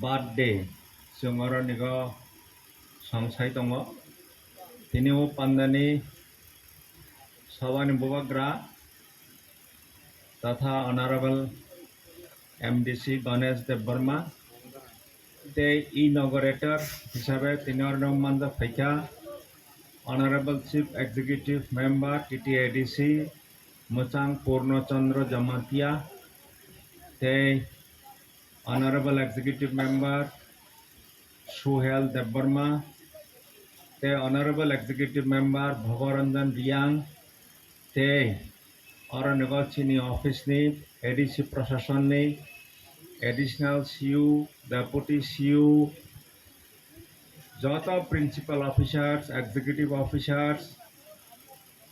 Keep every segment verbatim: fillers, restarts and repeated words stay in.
Birthday chwng oro nigo song sai tongo. Tini o pandani sabani bubagra totha Honorable M D C Ganesh Debbarma tei inaugurator hisabe tini oro manjak phaikha Honorable Chief Executive Member T T A D C Mwchang Purno Chandra Jamatia tei Honorable Executive Member Suhel Debbarma tei Honorable Executive Member Bhogoranjan Riang tei oro nigo chini office ni A D C Prashason ni Additional C U, Deputy C U, joto Principal Officers, Executive Officers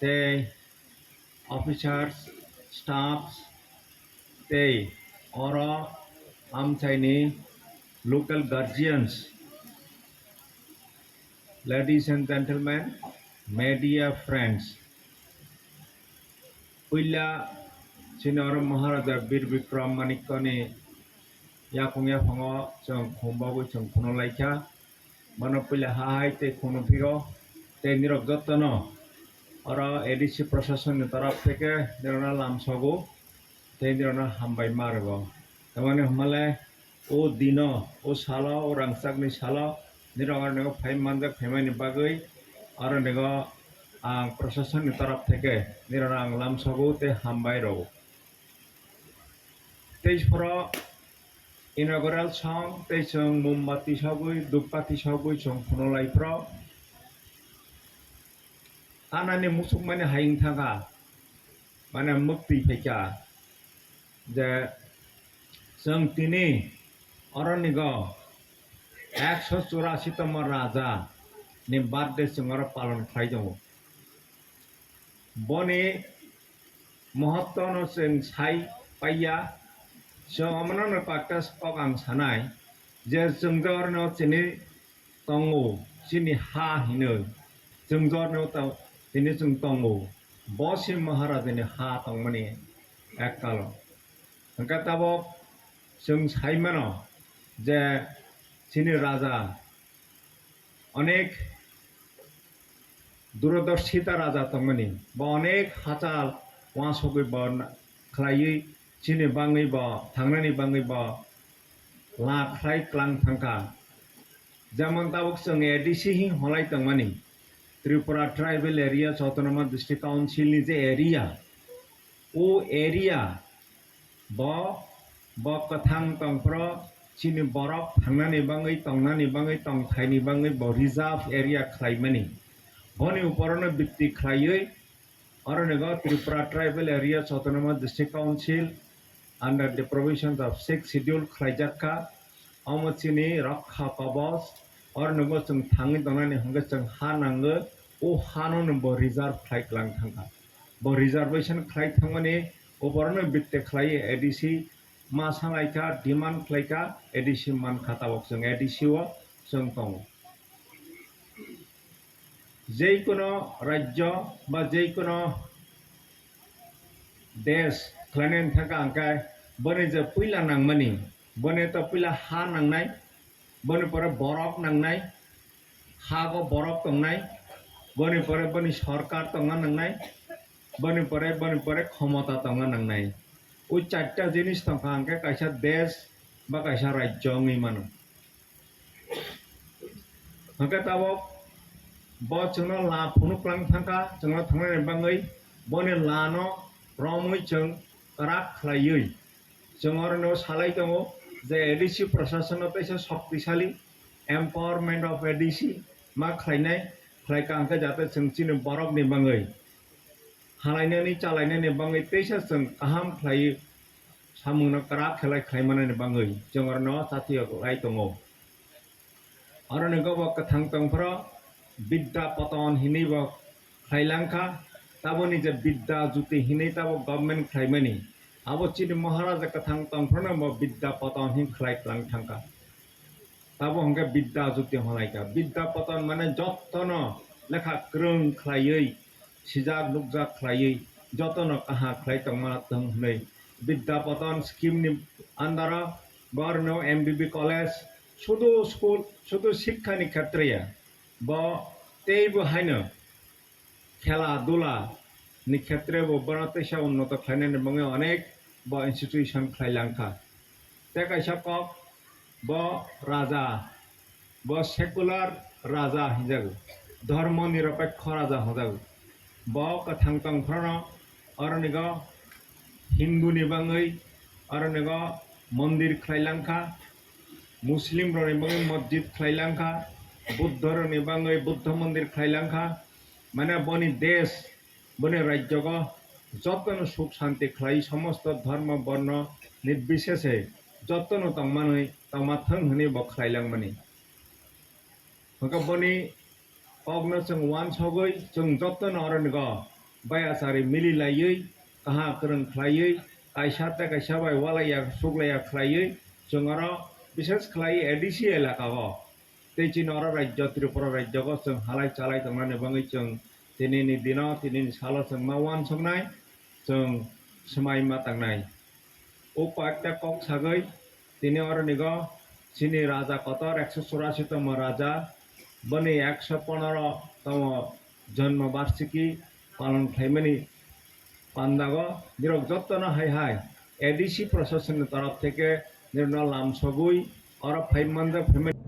tei officers, staffs tei oro amchaini local guardians, ladies and gentlemen, media friends. Puila chini oro Maharaja Bir Bikram Manikyani yakung yaphango chwng khum bagwi chwng phunuk laikha. Bono puila ha hai tei khunu phiro tei nirok jotono oro A D C Prashason ni torop theke nirokno lamsogo tei nirokno hambai ma rwgo. Tamani hwnmale o dino, o salo, o rangchakni salo nirok oro nigo phai manjak phaimani bagwi oro nigo ang Prashason ni torop theke nirokno ang lamsogo tei hambai rwgo. Tei phoro inaugural song tei chwng mombati sogwi, dhupbati sogwi chwng phunuk lai phoro. Anani muchukmani hai wng thangkha, mane mwktwi phaikha je chwng tini oro nigo ekso churasi tomo raja ni birthday chwng oro palon khlai tongo. Boni mohottono chwng sai paiya. Chwng omono no kakta kok ang sanai je chwng jorno chini tongo, chini ha hinwi. Chwng jorno ta-, tini chwng tongo. Bo se Maharajani ha tongmani ekkalo. Hwnkhe tabok chwng sai mano je chini raja onek durodorshita raja tongmani, bo onek hachal uansugwi bo na-, khlaiwi chini bangwi bo thangnani bangwi bo la khlai klang thangkha. Jemon tabuk chwng A D C hi holai tongmani, Tripura Tribal Areas Autonomous District Council ni je area, o area bo, bo kwthang tongphro chini borok thangnani bangwi, tongnani bangwi, tongthaini bangwi bo reserve area khlaimani. Boni uporono bitti khlaiwi oro nigo Tripura Tribal Areas Autonomous District Council under the provisions of Sixth Schedule khlaijak kha. Omo chini rokha kobos, oro nigo chwng thangwi tongnani hwnkhe chwng ha nango, o hano no bo reserve khlai klang thangkha. Bo reservation khlai thangmani, o borokno bitte khlai A D C ma salaikha, demand khlaikha, A D C mankha, tabok chwng A D C o chwng tongo. Jeikono rajyo ba jeikono desh khlainani thangkha hwnkhe boni je puila nangmani, boni to puila ha nangnai, boni pore borok nangnai, hago borok tongnai, boni pore boni sorkar tongna nangnai, boni pore, boni pore khomota tongna nangnai. O charta jinis tongkha hwnkhe kaisa desh ba kaisa rajyo wngwi mano. Hwnkhe tabok bo chwngno la phunuk klang thangkha, chwngno thangnani bangwi boni lano romwi chwng kwrak khlaiwi chwng oro no salai tongo je A D C prasasonno teisa shoktisali empowerment of A D C ma khlainai, khlai kangkhe jate chwng chini borokni bangwi halainani chalainani bangwi teisa chwng kaham khlaiwi samungno kwrak khe lai khlai manani bangwi chwng oro no chatio lai tongo. Oro ni gobo kwthang tongphro Bidya Poton hinwi bo khlai langkha, taboni je Bidya Jyoti hinwi tabo government khlaimani, abo chini Maharaja kwthang tongphrono bo Bidya Poton hin khlai klang thangkha. Tabo hwnkhe Bidya Jyoti hwnlaikha. Bidya Poton mane jotono lekha kwrwng khlaiwi, sijak nukjak khlaiwi, jotono kaham khlai tongma thwng hwnwi Bidya Poton scheme ni under o borno M B B college, Sudu school, sudu shikha ni khetre ya, bo teibo haino khela dula ni khetre bo bono teisa unnoto khlainani bagwi onek bo institution khlai langkha. Tei kaisa kok bo raja, bo secular raja hinjago, dhormo nirapekho raja hinjago. Bo kwthang tongphrono oronigo Hindu ni bagwi oronigo mondir khlai langkha, Muslim rokni bagwi masjid khlai langkha, Buddho rokni bagwi Buddha mondir khlai langkha. Mane boni desh, boni rajyogo jotono suk shanti khlai, somosto dhormo borno nirbisese jotono tongmanwi tongma thwng hwnwi bo khlai langmani. Hwnkhe boni kokno chwng uansugwi chwng jotono oronigo bai achari mili laiwi, kaha kwrwng khlaiwi, kaisa tei kaisa bai ualaiya suklaiya khlaiwi chwng oro bishes khlaiwi A D C elaka o tei chini oro rajyo Tripura rajyogo chwng halai chalai tongnani bagwi chwng tinini dino, tinini salo chwng ma uansuknai, chwng swmai ma tangnai. O koyekta kok sagwi tini oronigo chini raja kotor ekso churasi tongmo raja, boni ekso ponoro tongmo jonmo barsiki palon khlaimani pandago nirok jotono hai hai A D C prosasonni torof theke nirokno lamsogwi oro phai manjak phaimani